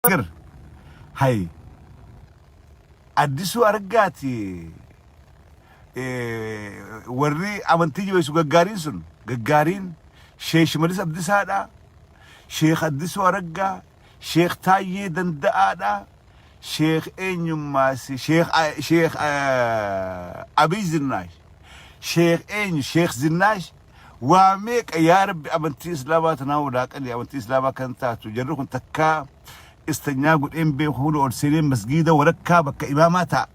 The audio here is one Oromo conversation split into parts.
Gar hay Addisuu Araggaati warri amantii jabeessu gaggaariin sun gaggaariin Sheekh Shimallis Abdisaadha, Sheekh Addisuu Araggaa, Sheekh Taayyee Danda'aadha, Sheekh eenyummaas Sheekh Sheekh Abiy Zinnaash, Sheekh eenyu Sheekh Zinnaash waa meeqa. Yaa Rabbi, amantii Islaamaa tanaa walaaqanii amantii Islaamaa kan taatu jarri kun takkaa istanyaa godheen beeku hunda ol seenee masgiida walakkaa bakka imaamaa ta'a.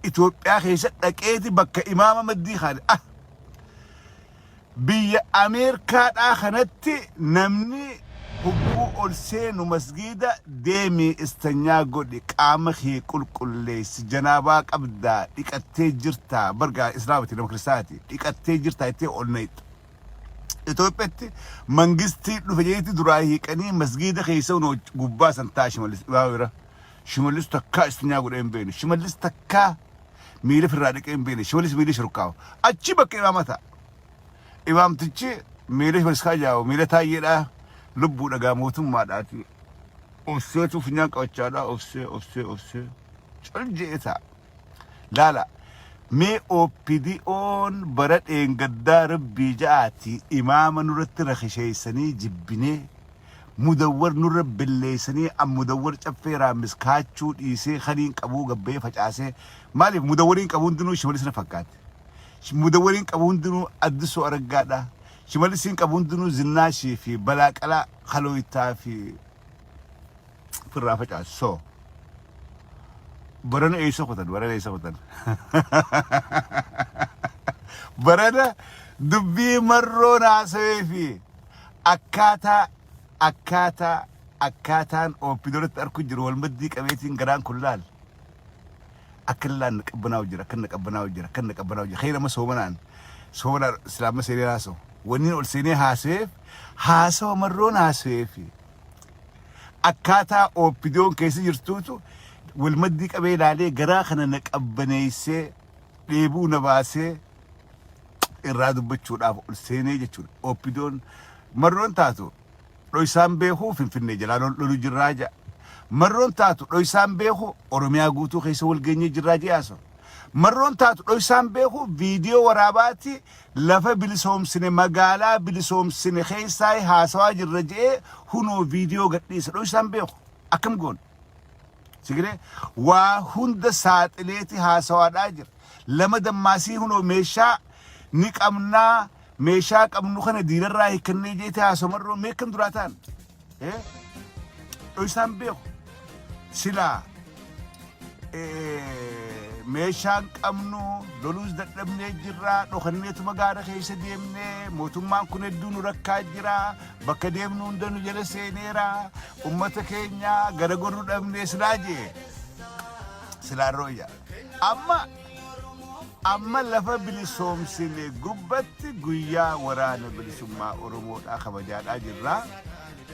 Itoophiyaa keessa dhaqeeti bakka imaama maddii kaane. Ah! Biyya Ameerikaadhaa kanatti namni hubbuu ol seenu masgiida deemii istanyaa godhi, qaama kee qulqulleessi, janaabaa qabdaa, dhiqattee jirtaa, bargaa Islaamati nama kiristaanaati, dhiqattee jirtaa jettee ol nayxa. Itoophiyaatti mangistii dhufe jeetti duraa hiiqanii masgiida keessa hunoo gubbaa san ta'a Shimallis imaama bira. Shimallis takkaa istinyaa godhee hin beekne. Shimallis takkaa miila firraa dhiqee hin beekne. Shimallis miila shurkaawu. Achi bakka imaama ta'a. Imaamtichi miila Shimallis kaajaawu miila taayyeedhaa lubbuu dhagaa mootummaadhaati. Obseetu funyaan qabachaadhaa obsee obsee obsee cal je'ee ta'a. Laala mee OPDOn bara dheengaddaa rabbii ja'aati imaama nurratti rakisheessanii jibbinee mudawwar nurra belleessanii an mudawwar caffee raammis kaachuu dhiisee kaniin qabuu gabbee facaasee. Maaliif mudawwariin qabu hundinuu Shimallis na fakkaate, mudawwariin qabu hundinuu Addisuu Araggaadha, Shimallisiin qabu hundinuu Zinnaashii fi Balaaqalaa Kalooytaa fi firraa facaasu. So barana eessa kutan? Barana eessa kutan? Barana dubbii marroon haasawee fi akkaataa akkaataan ooppidoratti arku jiru wal maddii qabeetiin garaan kun laal akka laan na qabbanaa'u jira, akka na qabbanaa'u jira, akka na qabbanaa'u jira. Khayra amma soomanaan islaama seenee haasa'u wanni ol seenee haasaweef haasawa marroon haasawee fi akkaataa ooppidoon keessa jirtuutu wal maddii qabee ilaalee garaa kana na qabbaneessee dheebuu na baasee irraa dubbachuudhaaf ol seenee jechuudha. Ooppidoon marroon taatu dhoysaan beekuu Finfinnee jalaa lolu jirraa ja'a. Marroon taatu dhoysaan beeku Oromiyaa guutuu keessa wal geenyee jirraa jee haasa'u. Marroon taatu dhoysaan beeku viidiyoo waraabaati lafa bilisoomsine, magaalaa bilisoomsine keessaa haasawaa jirra je'ee hunoo viidiyoo gadhiisa. Dhoysaan beeku akkam goona? Sigiree waa hunda saaxileeti haasawaadhaa jira. Lama dammaasii hunoo meeshaa ni qabnaa, meeshaa qabnu kana diinarraa hiikkannee jeete haasoo marroo mee akkam duraa ta'an? Dhoysaan beeku silaa meeshaan qabnu loluus dadhabnee jirra, dhokanneetuma gaara keessa deemnee, mootummaan kun hedduu nu rakkaa jira, bakka deemnu hunda nu jala seeneera, ummata keenya gara gorru dhabnee silaa jee silaa rooyya. Amma lafa bilisoomsine gubbatti guyyaa waraana bilisummaa Oromoodhaa kabajaadhaa jirra.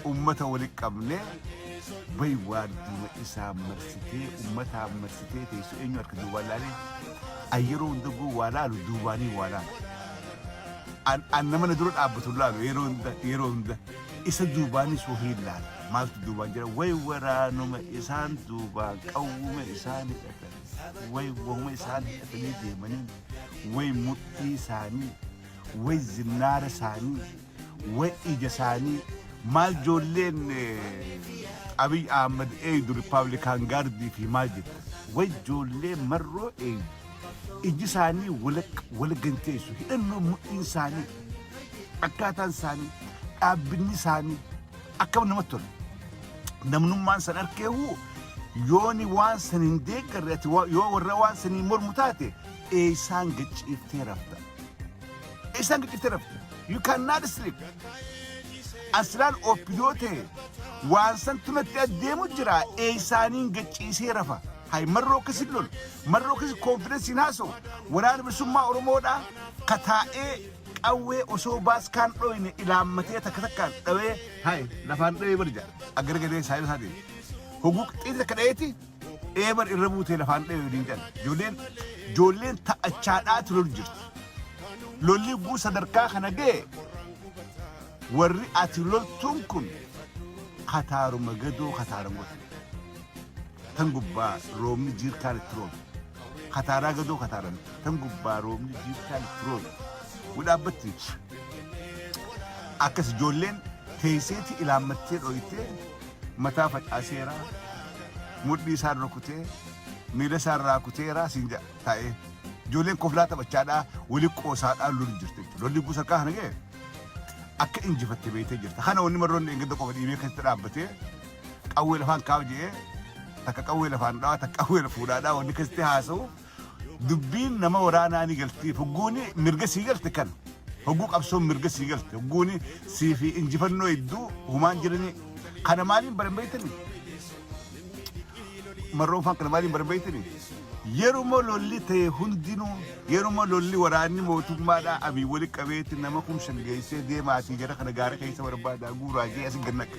Ummata wali qabne bay waardiima isaa marsitee ummataan marsitee teessu eenyu harka duubaan laalee an yeroo hunda guu waa laalu duubaanii waa laalu. An nama na dura dhaabbatu hin laalu yeroo hunda, yeroo hunda isa duubaanis wahii hin laalu. Maaltu duubaan jira? Way waraanuma isaan duubaan qawwuma isaan hidhatan, way wahuma isaan hidhatanii deemanii, way mudhii isaanii, way zinnaara isaanii, way ija isaanii. Maal ijoolleen Abiy Ahmad eeydu Rippaabilikaan Gaardii fi maal jetta? Way ijoollee marroo eeydu iji isaanii wala ganteessu, hidhannoo mudhiin isaanii, akkaataan isaanii, dhaabbinni isaanii akkam namatti tola. Namnummaan san arkeehu yooni waan san hin deeggarre, ati yoo warra waan sanii mormu taate eeysaan gachiiftee rafta? Eeysaan gachiiftee rafta? You cannot sleep. Aslaan oppidoo ta'e waan santu natti addeemu jira, eeysaaniin gachiisee rafa? Hay marroo akkasin lolu, marroo akkasi konfidensiin haasa'u, waraana bilisummaa Oromoodha ka taa'ee qawwee osoo baaskaan dhoyne ilaammatee takka takkaan dhawee hay lafaan dhawee barja agaragalee saayiba isaatiin hoguu xiin takka dhayeeti eebar irra buutee lafaan dhawee waliin jedhan. Ijoolleen ta'achaadhaatu lolu jirti. Lolli guu sadarkaa kana ga'e warri ati loltuun kun Kataaruma gadoo kataaran godhe. Tan gubbaa roobni jiirkaan itti roobe. Kataaraa gadoo kataaran tan gubbaa roobni jiirkaan itti roobe. Wadhaabbatti akkas ijoolleen teesseeti ilaammattee dhoytee mataa facaaseera, mudhii isaan rukutee, miila isaan raakuteera siin jedha taa'ee. Ijoolleen koflaa taphachaadhaa wali qoosaadhaa lolu jirti jechuudha. Lolli guusa harkaa kana ga'e akka injifatte beektee jirta. Kana wanni marroonni eeggadda qofa dhiibee keessatti dhaabbatee qawwee lafaan kaa'u jedhee, takka qawwee lafaan dhawaa, takka qawwee fuudhaadhaa wanni keessatti haasa'u, dubbiin nama waraanaa ni galti. Hogguuni mirga sii galte kana. Hogguu qabsoon mirga sii galte. Hogguuni sii fi injifannoo hedduu humaan jiranii. Kana maaliin baran beektanii? Marroon faan kana maaliin baran beektanii? Yeruma lolli ta'e hundinuu, yeruma lolli waraanni mootummaadhaa Abiy wali qabeetti nama 5,000 geessee deemaatii jara kana gaara keessa barbaadaa guuraa jee asi gad naqa.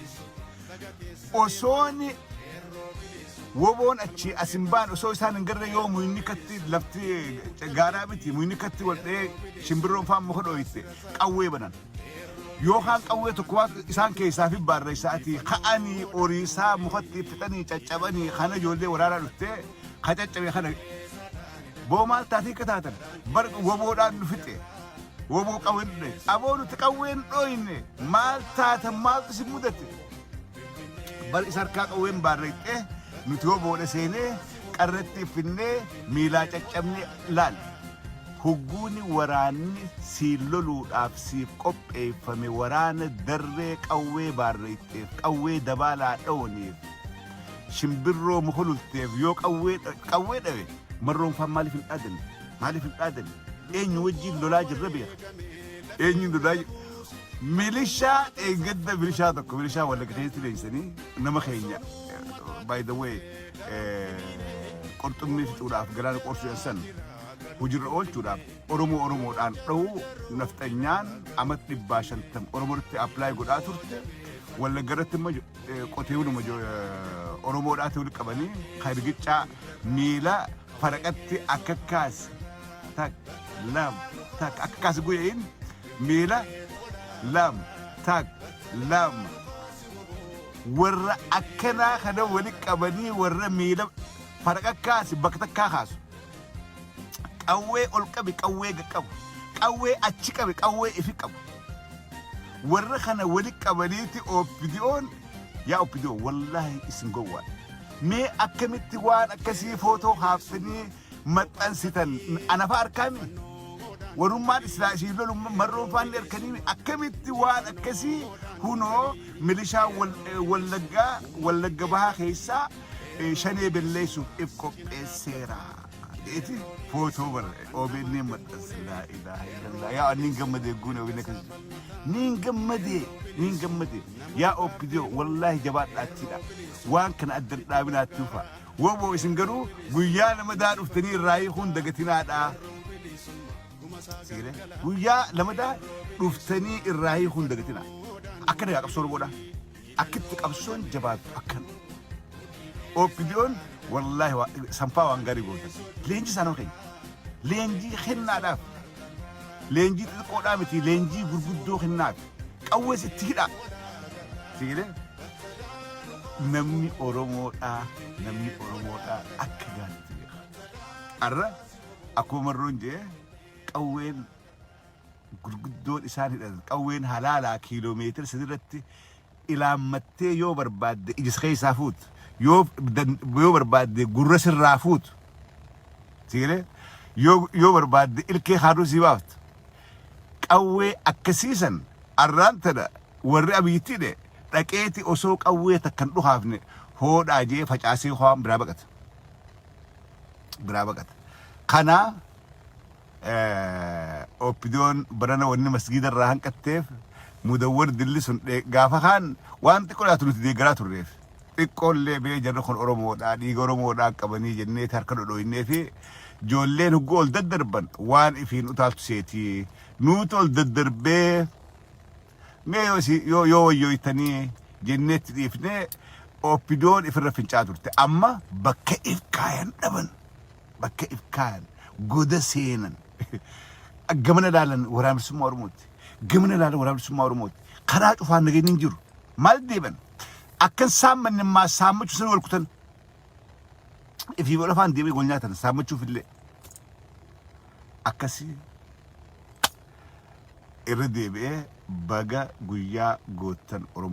Osooni woboon achi as hin baane, osoo isaan hin garre, yoo muyni katti lafti gaaraa miti, muyni katti wal dha'ee shimbirroon faan muka dhooyte qawwee banan. Yookaan qawwee tokko waan isaan keessaa fi baarreessaatii ka'anii horiisaa mukatti fixanii caccabanii kana ijoollee waraanaa dhuftee ka caccabe kana boo maal taatee akka taatan bar woboodhaan nu fixe, woboo qawween dhooyne, aboo nuti qawween dhooyne, maal taatan, maaltu si mudate? Bar isa harkaa qawween baarreexxee nuti woboodha seenee qarratti finnee miilaa caccabne. Laal, hugguuni waraanni siin loluudhaaf siif qopheeffame waraana darree qawwee baarreexxeef, qawwee dabaalaa dhawaniif, shimbirroo muka lulteef yoo qawwee qawwee dhawe, marroon faan maaliif hin dhaadanne? Maaliif hin dhaadanne? Eenyu wajjiin lolaa jirra beeka? Eenyuun lolaa jirra? Milishaa eeggadda milishaa tokko, milishaa Wallagga keessatti leenjisanii nama keenya, by the way, qurxummii fixuudhaaf galaana qorsuu san hojiirra oolchuudhaaf Oromoo Oromoodhaan dha'uu nafxanyaan amat 150 Oromoo irratti apply godhaa turte. Wallagga irratti immoo qotee buluma Oromoodhaati walitti qabanii kan rigiccaa miila faraqatti akka kaas takka lama takka akka kaas guyya'iin miila lama takka lama warra akkanaa kana walitti qabanii warra miila faraqa kaasi bakka takkaa kaasu. Qawwee ol qabi qawwee qabu, qawwee achi qabi qawwee ifi qabu. Warra kana walitti qabaniiti OPDO'n. Yaa OPDO, wallaahi isin gowwaadha. Mee akkamitti waan akkasii footoo kaaftanii maxxansitan? Anafa harkaami? Warummaan islaa isiin lolu marroon faanni harkanii akkamitti waan akkasii? Hunoo milishaa Wallaggaa, Wallagga Bahaa keessaa shanee belleessuuf if qopheesseera. Eti footoo bara OBN maxxanse. Laa ilaaha illallah. Yaa niin gammadee guune OBN akkas niin gammadee, niin gammadee. Yaa OPDO, wallaahi jabaadhaattiidha. Waan kana addan dhaabinaatti ufa. Woboo isin garuu guyyaa lamadaa dhuftanii irraa hiikuun dagatinaadha. Sigilee guyyaa lamadaa dhuftanii irraa hiikuun dagatinaa. Akka nagaa qabsoo Oromoodha. Akkitti qabsoon jabaattu akkana. OPDO'n wallaahi sanfaa waan gaarii gootan. Leenjii isaanoo keenya. Leenjii kennaadhaaf. Leenjii xixiqqoodhaa miti, leenjii gurguddoo kennaaf. Qawwees itti hidhaa. Sigilee namni Oromoodhaa, namni Oromoodhaa akka gaariitti beeka. Arra akkuma marroon jee qawween gurguddoon isaan hidhatan, qawween halaalaa kiiloomeetira 3 irratti ilaammattee yoo barbaadde ija keessaa fuutu, yoo barbaadde gurra sirraa fuutu, sigilee yoo barbaadde ilkee haaduu sii baaftu, qawwee akkasiisan arraan tana warri Abiyyitti hidhe dhaqeeti osoo qawwee takkan dhukaafne hoodhaa jee facaasee waan biraa baqata, biraa baqata. Kana OPDO'n barana wanni masgiida irraa hanqatteef mudawwar dilli sun gaafa kaan waan xiqqoo laatu nuti deeggaraa turreef xiqqoollee bee jarri kun Oromoodha, dhiiga Oromoodhaa qabanii jennee harka dhodhooynee fi ijoolleen hogguu ol daddarban waan ifiin utaaltu seetii nuutu ol daddarbee mee yoo yoo yoo wayyooytanii jenneetti dhiifnee OPDO'n ifirra fincaa turte. Amma bakka if kaayan dhaban, bakka if kaayan goda seenan. Gamana ilaalan Waraana Bilisummaa Oromooti, gamana ilaalan Waraana Bilisummaa Oromooti, karaa cufaan nageenyi hin jiru. Maal deeban? Akkan saammanni ammaa saammachuu sana wal kutan. Ifii wal afaan deemee wal nyaatan saammachuuf illee. Akkasii irra deebi'ee baga guyyaa goottan Oromoo.